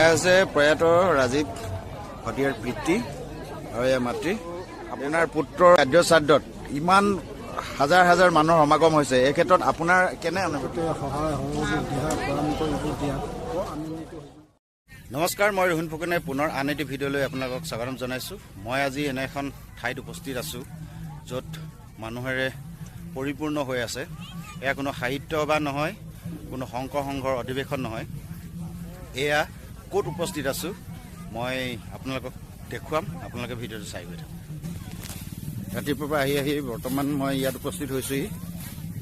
এয়া হৈছে প্ৰয়াত ৰাজীৱ শদিয়াৰ পিতৃ আৰু এয়া মাতৃ। আপোনাৰ পুত্ৰৰ আদ্যশ্ৰাদ্ধত ইমান হাজাৰ হাজাৰ মানুহৰ সমাগম হৈছে, এই ক্ষেত্ৰত আপোনাৰ কেনে অনুভূতি? সহায় সহযোগ দিহা প্ৰদান কৰিব দিয়াত আনন্দিত হৈছোঁ। নমস্কাৰ, মই ৰোহিণ ফুকনে পুনৰ আন এটি ভিডিঅ'লৈ আপোনালোকক স্বাগতম জনাইছোঁ। মই আজি এনে এখন ঠাইত উপস্থিত আছোঁ য'ত মানুহেৰে পৰিপূৰ্ণ হৈ আছে। এয়া কোনো সাহিত্য সভা নহয়, কোনো শংকৰ সংঘৰ অধিৱেশন নহয়। এয়া ক'ত উপস্থিত আছোঁ মই আপোনালোকক দেখুৱাম, আপোনালোকে ভিডিঅ'টো চাই গৈ থাকক। ৰাতিপুৱাৰ পৰা আহি আহি বৰ্তমান মই ইয়াত উপস্থিত হৈছোঁহি।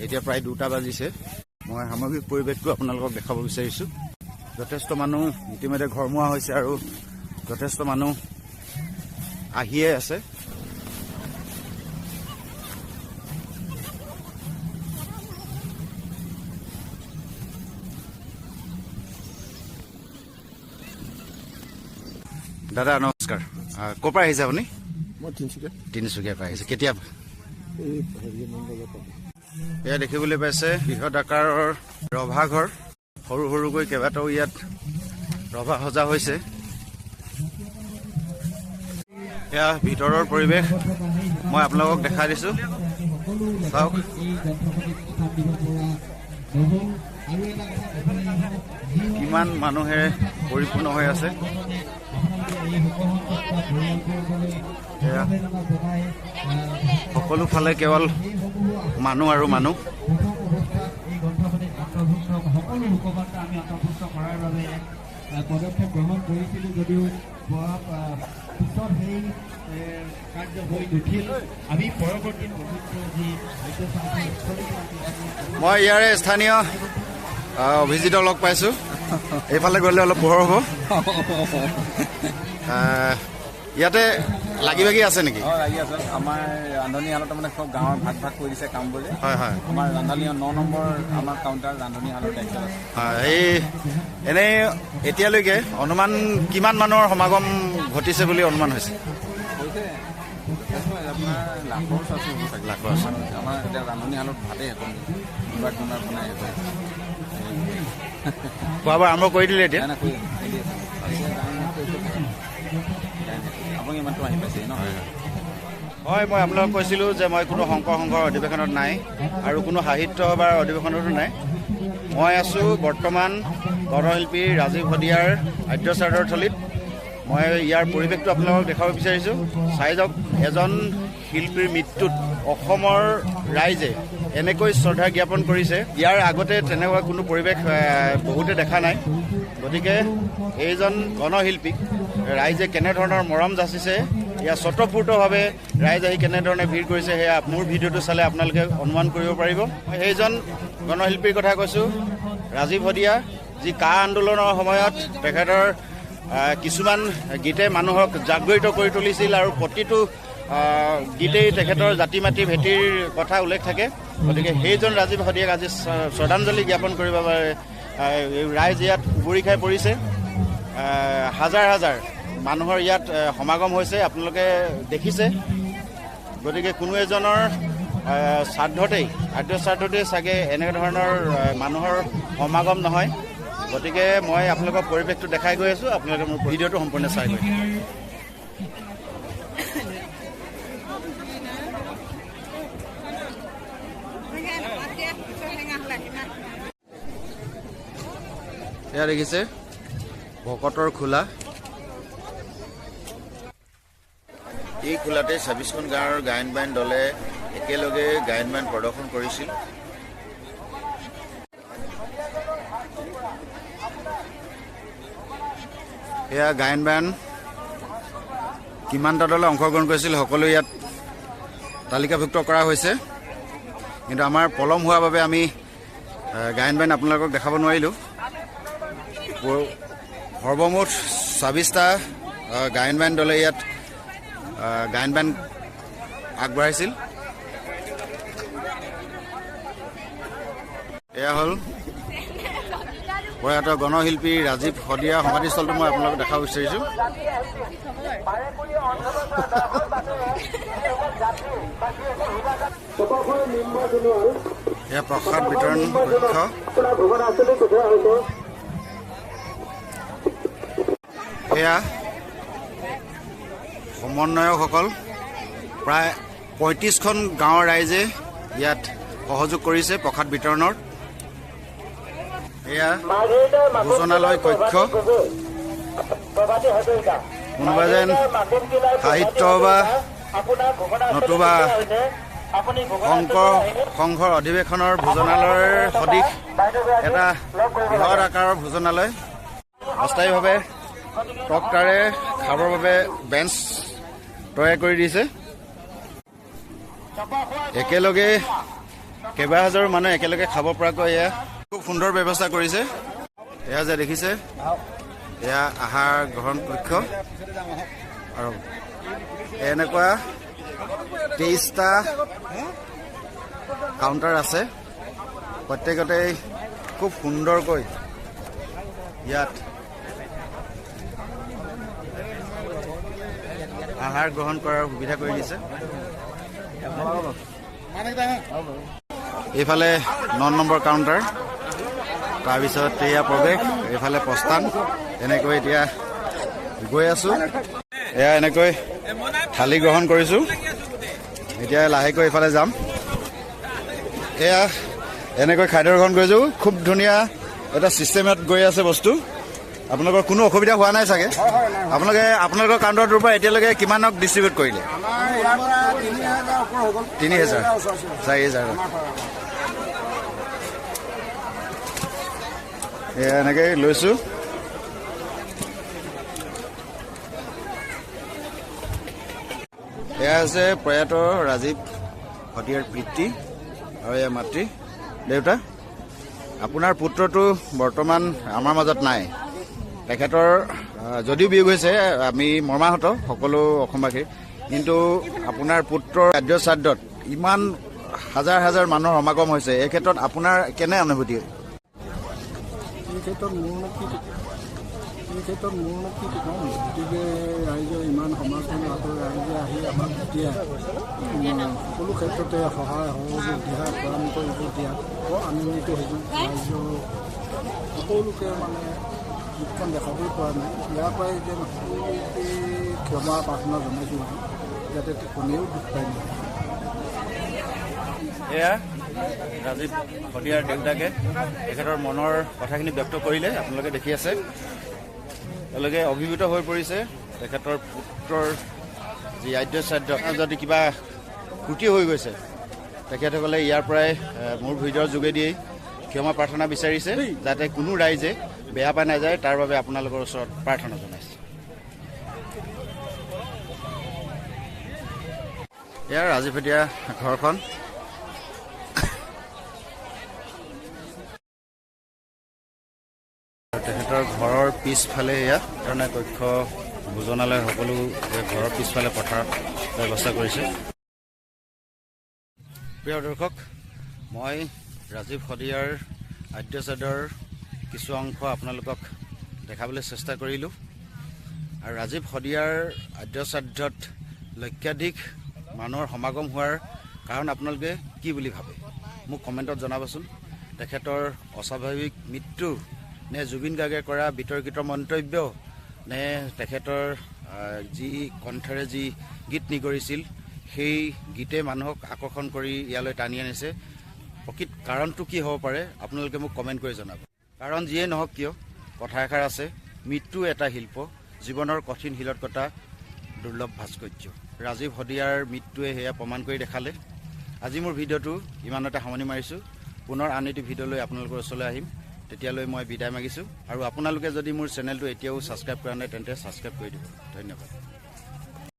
এতিয়া প্ৰায় 2টা বাজিছে। মই সামগ্ৰিক পৰিৱেশটো আপোনালোকক দেখাব বিচাৰিছোঁ। যথেষ্ট মানুহ ইতিমধ্যে ঘৰমুৱা হৈছে আৰু যথেষ্ট মানুহ আহিয়ে আছে। দাদা নমস্কাৰ, ক'ৰ পৰা আহিছে আপুনি? মই তিনিচুকীয়া। তিনিচুকীয়াৰ পৰা আহিছে। কেতিয়া? এই হেৰি মংগলবাৰ পৰা। এয়া দেখিবলৈ পাইছে বৃহৎ আকাৰৰ ৰভাঘৰ, সৰু সৰুকৈ কেইবাটাও ইয়াত ৰভা সজা হৈছে। এয়া ভিতৰৰ পৰিৱেশ মই আপোনালোকক দেখাই দিছোঁ, চাওক। কিমান মানুহেৰে পৰিপূৰ্ণ হৈ আছে। এয়া সকলো ফালে কেৱল মানুহ আৰু মানুহ। সকলো লোকবাৰ্তা আমি অন্তৰ্ভুক্ত কৰাৰ বাবে এক পদক্ষেপ গ্ৰহণ কৰিছিলোঁ যদিও পিছত সেই কাৰ্য হৈ নুঠিল। আমি পৰৱৰ্তী পবিত্ৰ যি মই ইয়াৰে স্থানীয় অভিজিতক লগ পাইছোঁ। এইফালে গ'লে অলপ পোহৰ হ'ব। ইয়াতে লাগি ভাগি আছে নেকি? অঁ, লাগি আছে। আমাৰ ৰান্ধনী শালত মানে চব গাঁৱৰ ভাগ ভাগ কৰি দিছে কামবোৰ। হয় হয়। আমাৰ ৰান্ধনী 9 নম্বৰ আমাৰ কাউণ্টাৰ ৰান্ধনী শালৰ দায়িত্বত আছে। হয়, এই এনেই এতিয়ালৈকে অনুমান কিমান মানুহৰ সমাগম ঘটিছে বুলি অনুমান হৈছে? হৈছে আপোনাৰ লাখৰ ওচৰত হ'ব চাগে। লাখৰ ওচৰত। আমাৰ এতিয়া ৰান্ধনী শালত ভাতেই এখন দুবাৰ তিনিবাৰ বনাই আছে। খোৱা বোৱা আৰম্ভ কৰি দিলে এতিয়া? নাই, কৰি আছে। আপুনি ইমানটো আহি পাইছে ন? হয়, মই আপোনালোকক কৈছিলোঁ যে মই কোনো শংকৰ সংঘৰ অধিৱেশনত নাই আৰু কোনো সাহিত্য সভাৰ অধিৱেশনতো নাই। মই আছোঁ বৰ্তমান গণশিল্পী ৰাজীৱ শদিয়াৰ আদ্যশ্ৰাদ্ধৰ থলীত। মই ইয়াৰ পৰিৱেশটো আপোনালোকক দেখাব বিচাৰিছোঁ। চাই যাওক, এজন শিল্পীৰ মৃত্যুত অসমৰ ৰাইজে এনেকৈ শ্ৰদ্ধা জ্ঞাপন কৰিছে, ইয়াৰ আগতে তেনেকুৱা কোনো পৰিৱেশ বহুতে দেখা নাই। গতিকে এইজন গণশিল্পীক ৰাইজে কেনেধৰণৰ মৰম যাচিছে, ইয়াৰ স্বতঃস্ফূৰ্তভাৱে ৰাইজ আহি কেনেধৰণে ভিৰ কৰিছে, সেয়া মোৰ ভিডিঅ'টো চালে আপোনালোকে অনুমান কৰিব পাৰিব। সেইজন গণশিল্পীৰ কথা কৈছোঁ, ৰাজীৱ শদিয়া, যি কা আন্দোলনৰ সময়ত তেখেতৰ কিছুমান গীতে মানুহক জাগৃত কৰি তুলিছিল আৰু প্ৰতিটো গীতেই তেখেতৰ জাতি মাটি ভেটিৰ কথা উল্লেখ থাকে। গতিকে সেইজন ৰাজীৱ শদিয়াক আজি শ্ৰদ্ধাঞ্জলি জ্ঞাপন কৰিবৰ বাবে ৰাইজ ইয়াত উবুৰি খাই পৰিছে। হাজাৰ হাজাৰ মানুহৰ ইয়াত সমাগম হৈছে, আপোনালোকে দেখিছে। গতিকে কোনো এজনৰ শ্ৰাদ্ধতেই, আদ্যশ্ৰাদ্ধতেই চাগে এনেধৰণৰ মানুহৰ সমাগম নহয়। গতিকে মই আপোনালোকৰ পৰিৱেশটো দেখাই গৈ আছোঁ, আপোনালোকে মোৰ ভিডিঅ'টো সম্পূৰ্ণ চাই গৈ থাকক। এয়া দেখিছে ভকতৰ খোলা। এই খোলাতে 26খন গাঁৱৰ গায়ন বায়ন দলে একেলগে গায়ন বায়ন প্ৰদৰ্শন কৰিছিল। এয়া গায়ন বায়ন কিমানটা দলে অংশগ্ৰহণ কৰিছিল সকলো ইয়াত তালিকাভুক্ত কৰা হৈছে। কিন্তু আমাৰ পলম হোৱাৰ বাবে আমি গায়ন বায়ন আপোনালোকক দেখাব নোৱাৰিলোঁ। সৰ্বমুঠ 26টা গায়ন বায়ন দলে ইয়াত গায়ন বায়ন আগবঢ়াইছিল। এয়া হ'ল প্ৰয়াত গণশিল্পী ৰাজীৱ শদিয়া সমাধিস্থলটো মই আপোনালোকক দেখাব বিচাৰিছোঁ। এয়া প্ৰসাদ বিতৰণ কক্ষ। এয়া সমন্বয়কসকল প্ৰায় 35খন গাঁৱৰ ৰাইজে ইয়াত সহযোগ কৰিছে প্ৰসাদ বিতৰণৰ। এয়া ভোজনালয় কক্ষ। কোনোবা যেন সাহিত্য বা নতুবা শংকৰ সংঘৰ অধিৱেশনৰ ভোজনালয়ৰ সদৃশ এটা বৃহৎ আকাৰৰ ভোজনালয়। অস্থায়ীভাৱে টক্টাৰে খাবৰ বাবে বেঞ্চ তৈয়াৰ কৰি দিছে। একেলগে কেইবা হাজাৰো মানুহ একেলগে খাব পৰাকৈ এয়া খুব সুন্দৰ ব্যৱস্থা কৰিছে। এয়া যে দেখিছে এয়া আহাৰ গ্ৰহণ কক্ষ। আৰু এনেকুৱা 23টা কাউণ্টাৰ আছে, প্ৰত্যেকতে খুব সুন্দৰকৈ ইয়াত আহাৰ গ্ৰহণ কৰাৰ সুবিধা কৰি দিছে। এইফালে 9 নম্বৰ কাউণ্টাৰ, তাৰপিছত এয়া প্ৰৱেশ, এইফালে প্ৰস্থান। এনেকৈ এতিয়া গৈ আছোঁ। এয়া এনেকৈ থালি গ্ৰহণ কৰিছোঁ। এতিয়া লাহেকৈ এইফালে যাম। এয়া এনেকৈ খাদ্য গ্ৰহণ কৰিছোঁ। খুব ধুনীয়া এটা ছিষ্টেমত গৈ আছে বস্তু। আপোনালোকৰ কোনো অসুবিধা হোৱা নাই চাগে? আপোনালোকে আপোনালোকৰ কাউণ্টাৰটোৰ পৰা এতিয়ালৈকে কিমানক ডিষ্ট্ৰিবিউট কৰিলে? 3000 4000। এয়া এনেকৈ লৈছোঁ। এয়া হৈছে প্ৰয়াত ৰাজীৱ শদিয়াৰ পিতৃ আৰু এয়া মাতৃ। দেউতা, আপোনাৰ পুত্ৰটো বৰ্তমান আমাৰ মাজত নাই। তেখেতৰ যদিও বিয়োগ হৈছে, আমি মৰ্মাহত সকলো অসমবাসীৰ, কিন্তু আপোনাৰ পুত্ৰৰ আদ্যশ্ৰাদ্ধত ইমান হাজাৰ হাজাৰ মানুহৰ সমাগম হৈছে, এই ক্ষেত্ৰত আপোনাৰ কেনে অনুভূতি? এই ক্ষেত্ৰত মোৰনো কি ক'ম, গতিকে ৰাইজৰ ইমান সমাগম, আকৌ ৰাইজে আহি আমাক দিয়া সকলো ক্ষেত্ৰতে সহায় সহযোগ দিহা পৰামৰ্শ এইবোৰ দিয়াত বৰ আনন্দিত হৈছোঁ। ৰাইজৰ সকলোকে মানে মুখখন দেখাবই পৰা নাই। ইয়াৰ পৰাই যেন সকলোকে ক্ষমা প্ৰাৰ্থনা জনাইছোঁ যাতে কোনেও দুখ পাই নহয়। এয়া ৰাজীৱ শদিয়াৰ দেউতাকে তেখেতৰ মনৰ কথাখিনি ব্যক্ত কৰিলে। আপোনালোকে দেখি আছে তেওঁলোকে অভিভূত হৈ পৰিছে। তেখেতৰ পুত্ৰৰ যি আদ্যশ্ৰাদ্ধ যদি কিবা ত্ৰুটি হৈ গৈছে, তেখেতসকলে ইয়াৰ পৰাই মোৰ ভিডিঅ'ৰ যোগেদিয়েই ক্ষমা প্ৰাৰ্থনা বিচাৰিছে, যাতে কোনো ৰাইজে বেয়া পাই নাযায় তাৰ বাবে আপোনালোকৰ ওচৰত প্ৰাৰ্থনা জনাইছে। ইয়াৰ ৰাজীৱ শদিয়া ঘৰখন। তেখেতৰ ঘৰৰ পিছফালে এয়া ধৰণে কক্ষ, ভোজনালয় সকলো ঘৰৰ পিছফালে পথাৰত ব্যৱস্থা কৰিছে। প্ৰিয় দৰ্শক, মই ৰাজীৱ শদিয়াৰ আদ্যশ্ৰাদ্ধৰ কিছু অংশ আপোনালোকক দেখাবলৈ চেষ্টা কৰিলোঁ। আৰু ৰাজীৱ শদিয়াৰ আদ্যশ্ৰাদ্ধত লক্ষাধিক মানুহৰ সমাগম হোৱাৰ কাৰণ আপোনালোকে কি বুলি ভাবে মোক কমেণ্টত জনাবচোন। তেখেতৰ অস্বাভাৱিক মৃত্যু নে জুবিন গাৰ্গে কৰা বিতৰ্কিত মন্তব্য নে তেখেতৰ যি কণ্ঠেৰে যি গীত নিগৰিছিল সেই গীতে মানুহক আকৰ্ষণ কৰি ইয়ালৈ টানি আনিছে, প্ৰকৃত কাৰণটো কি হ'ব পাৰে আপোনালোকে মোক কমেণ্ট কৰি জনাব। কাৰণ যিয়ে নহওক কিয়, কথা এষাৰ আছে, মৃত্যু এটা শিল্প, জীৱনৰ কঠিন শিলত কটা দুৰ্লভ ভাস্কৰ্য। ৰাজীৱ শদিয়াৰ মৃত্যুৱে সেয়া প্ৰমাণ কৰি দেখালে। আজি মোৰ ভিডিঅ'টো ইমানতে সামৰণি মাৰিছোঁ। পুনৰ আন এটি ভিডিঅ'লৈ আপোনালোকৰ ওচৰলৈ আহিম। তেতিয়ালৈ মই বিদায় মাগিছোঁ। আৰু আপোনালোকে যদি মোৰ চেনেলটো এতিয়াও ছাবস্ক্ৰাইব কৰা নাই তেন্তে ছাবস্ক্ৰাইব কৰি দিব। ধন্যবাদ।